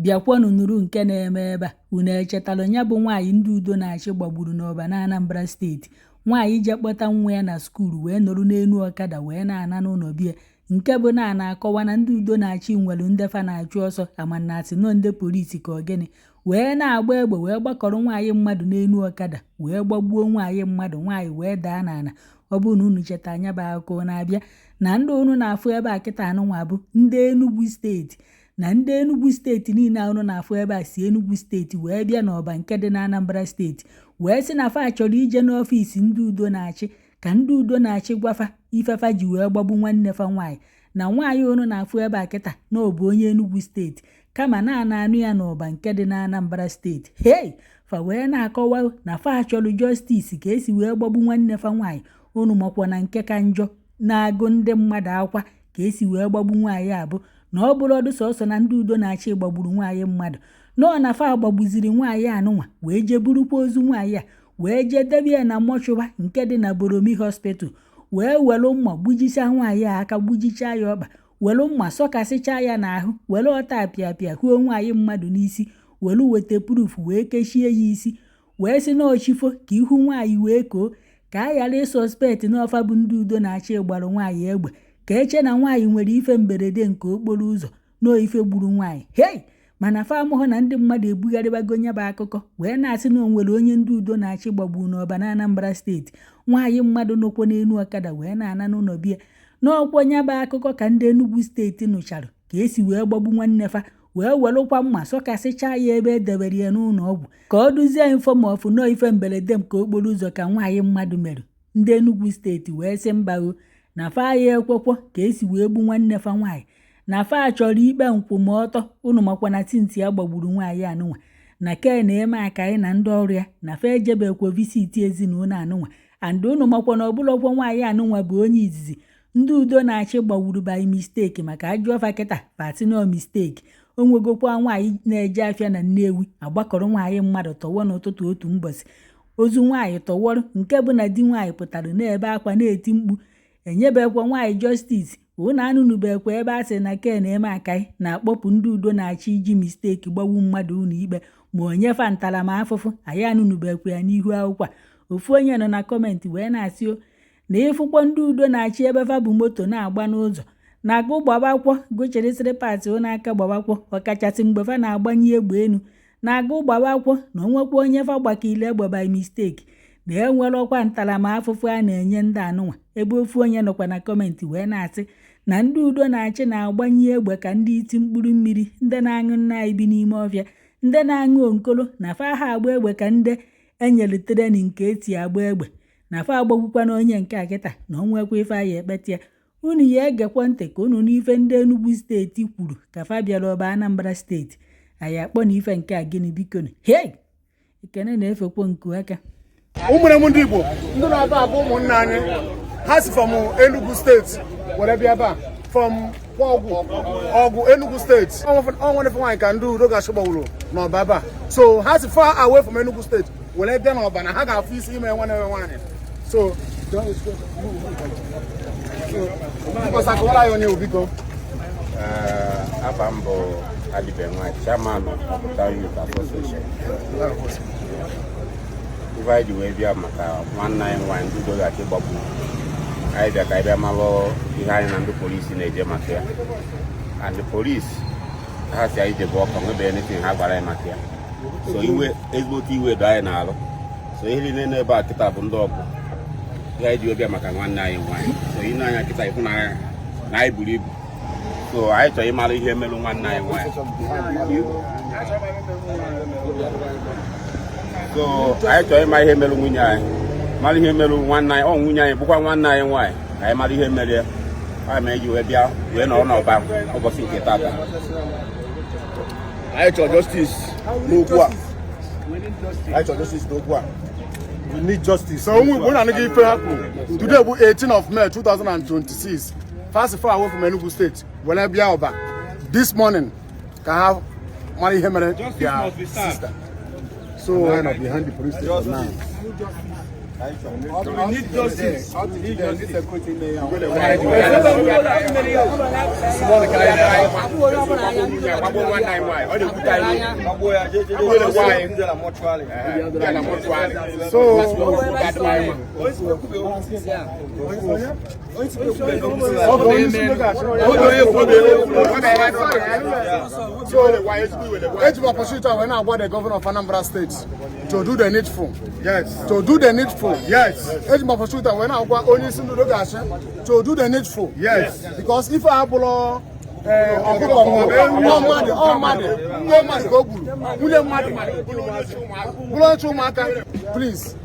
Bịakwanụ nụrụ nke na-eme ebe a. Unu echetalụ ya bụ nwaanyị ndị udo na-achị gbagburu n'Ọba na Anambra Steeti? Nwaanyị je kpọta nwa ya na school wee nọrọ n'elu ọkada wee na-ana n'ụlọ bie, nke bụ na a na-akọwa na ndị udo na-achị nwere ndị fa na-achụ ọsọ ama na asị nọ ndị polisi ka ọ gịnị, wee na-agba egbe wee gbakọrọ nwaanyị mmadụ n'elu ọkada wee gbagbuo nwaanyị mmadụ. Nwaanyị wee daa n'ala. Ọ bụrụ na unu cheta anya bụ akụkọ na-abịa na ndị unu na-afụ ebe a kịta anụnwa bụ ndị Enugu Steeti, na ndị Enugu Steeti niile a unu na-afụ ebe a si Enugu Steeti wee bịa n'Ọba nke dị na Anambra Steeti, wee sị na fa chọrọ ije n'ọfịs ndị udo na-achị ka ndị udo na-achị gwafa ifefa ji wee gbagbu nwanne fa nwaanyị. Na nwaanyị unu na-afụ ebe a kịta na ọ bụ onye Enugu Steeti, kama na ana anụ ya n'Ọba nke dị na Anambra Steeti. Hei, fa wee na-akọwa na fa chọrọ justice ka esi wee gbagbu nwanne fa nwaanyị. Unu makwa na nke ka njọ na-agụ ndị mmadụ akwa ka esi wee gbagbu nwaanyị a bụ na ọ bụrụ ọdụ sọsọ na ndị udo na-achị gbagburu nwaanyị mmadụ, nọọ na fa gbagbuziri nwaanyị anụnwa wee jee burukwa ozu nwaanyị a wee jee debe ya na mortuary nke dị na Boromi Hospital, wee were mma gbujichaa nwaanyị a aka, gbujichaa ya ọkpa, were mma sọkasịchaa ya n'ahụ, were ọta apịapịa huo nwaanyị mmadụ n'isi, were waterproof wee kechie ya isi, wee sị na ọchifo ka ihu nwaanyị wee koo ka a ghara ịsuspect n'ọfa bụ ndị udo na-achị gbara nwaanyị egbe, ka eche na nwaanyị nwere ife mberede nke okporo ụzọ nọọ ife gburu nwaanyị. Hei, mana fa amụghọ na ndị mmadụ ebugharịbago nya bụ akụkọ wee na-asị na o nwere onye ndị udo na-achị gbagburu n'Ọba na Anambra Steeti, nwaanyị mmadụ nọkwa n'elu ọkada wee na-ana n'ụlọ bie. N'ọkwọ nya bụ akụkọ ka ndị Enugu Steeti nụcharụ ka esi wee gbagbu nwanne fa, wee welụkwa mma sọkasịchaa ya ebe edebere ya n'ụlọ ọgwụ ka ọ duzie inform of nọọ ife mberede nke okporo ụzọ ka nwaanyị mmadụ mere. Ndị Enugu Steeti wee sị mba o, na fa ya ekwekwo ka esi wee gbu nwanne fa nwaanyị, na fa chọrọ ikpe nkwụmọtọ. Unu makwa na Cynthia gbagburu nwaanyị anụnwa na Ken eme aka na ndị ọrụ ya na fa ejebekwo visit ezinụlọ anụnwa. And unu makwa na ọbụlọkwa nwaanyị anụnwa bụ onye izizi ndị udo na-achị gbagburu by mistake, maka ajụọfa kịta patino mistake. O nwegokwa nwaanyị na-eje afịa na Nnewi, agbakọrọ nwaanyị mmadụ tọwọ n'ụtụtụ otu mbọsị, ozu nwaanyị tọwọrọ, nke bụ na di nwaanyị pụtara na-ebe akwa na-eti mkpu enyebekwa nwaanyị justice. Unu anụnubekwa ebe a sị na Ken eme akai na-akpọpụ ndị udo na-achị iji mistake gbagbu mmadụ ụlọ ikpe ma onye fa ntaramahụhụ? Anyị anụnubekwa ya n'ihu akwụkwọ a. Ofu onye nọ na comment wee na-asị o na ịfụkwọ ndị udo na-achị ebe fa bụ moto na-agba n'ụzọ na-agụ gbabakwọ gụchịrịsịrị patị n'aka gbabakwọ, ọkachasị mgbe fa na-agbanye egbe elu na-agụ gbabakwọ, na onwekwa onye fa gbakile egbe by mistake na enwerọkwa ntaramahụhụ a na-enye ndị anụnwa. Ebe ofu onye nọkwa na comment wee na-asị na ndị udo na-achị na-agbanye egbe ka ndị iti mkpụrụ mmiri, ndị na-aṅụ nna anyị bi n'ime ọfịa, ndị na-aṅụ onkolo, na fa ha agba egbe ka ndị enyere training nke eti agba egbe, na fa agbagbukwana onye nke a kịta na onwekwa ife aya ekpeta ya. Unu ya egekwa ntị ka unu n'ife ndị Enugu Steeti kwuru ka fa bịara ọba Anambra Steeti. Anyị akpọ na ife nke a gịnị? Bikonu, hei, ekene na-efekwa nku aka. Ụmụnne m ndị Igbo, ndị na-aba abụ ụmụnne anyị, ha si from Enugu Steeti were bịa ebe a, from Ọgwụ Ọgwụ, Enugu Steeti. Ọ nwere nwaanyị ka ndị udo ga-achị gbagburu n'Ọba ebe a. So ha si far away from Enugu Steeti were bịa n'Ọba na ha ga-afụ isi ime nwanne nwaanyị. So akọwara ya onye, biko. Afa m bụ Alibe Nwa, chairman of Ọpụta Youth Association. Ife anyị ji wee bịa maka nwanne anyị nwaanyị ndị udo ga-achị gbagbu, anyị bịa ka anyị bịa malụ ihe anyị na ndị polisi na-eje maka ya. And the police ha si anyị jebe ọka nwebe anything ha gwara anyị maka ya. So iwe, ezigbote iwe do anyị na-alụ. So ihe niile n'ebe a kịta bụ ndị ọgụ. Ihe anyị ji wee bịa maka nwanne anyị nwaanyị. So ị na-anya kịta ịfụ na anyị buru ibu. So anyị chọrọ ịmara ihe merụ nwanne anyị nwaanyị. So anyị chọrọ ịma ihe merụ nwunye anyị, mara ihe merụ nwanne anyị. Ọ nwunye anyị bụkwa nwanne anyị nwaanyị. Ka anyị mara ihe mere ya. Anyị mere ji wee bịa wee nọrọ n'Ọba ụbọchị nke tata. Anyị chọrọ justice n'okwu a. Anyị chọrọ justice n'okwu a. We need justice. So ụmụ Igbo na-anụghị ife ha kwuru. Today bụ 18 of May 2026. Fast far away from Enugu State were bịa Ọba this morning ka ha mara ihe mere their sister. So behind the police station now. We need justice. We need justice. Gbagbuo nwanne anyị nwaanyị, ọ na-ekwute anyị bịa na mortuary. So oge onye isi ndị ga-achị. So eji m opportunity a wee na-agwa the governor of Anambra State to do the needful. To do the needful. Eji m opportunity a wee na-agwa onye isi ndị udo ga-achị to do the needful. Because ife a bụrụ ọkụkọ ma ọ bụ ọ mmadụ, ọ mmadụ, ọ mmadụ ka o gburu, nwunye mmadụ, bụrụ oche ụmụaka. Please.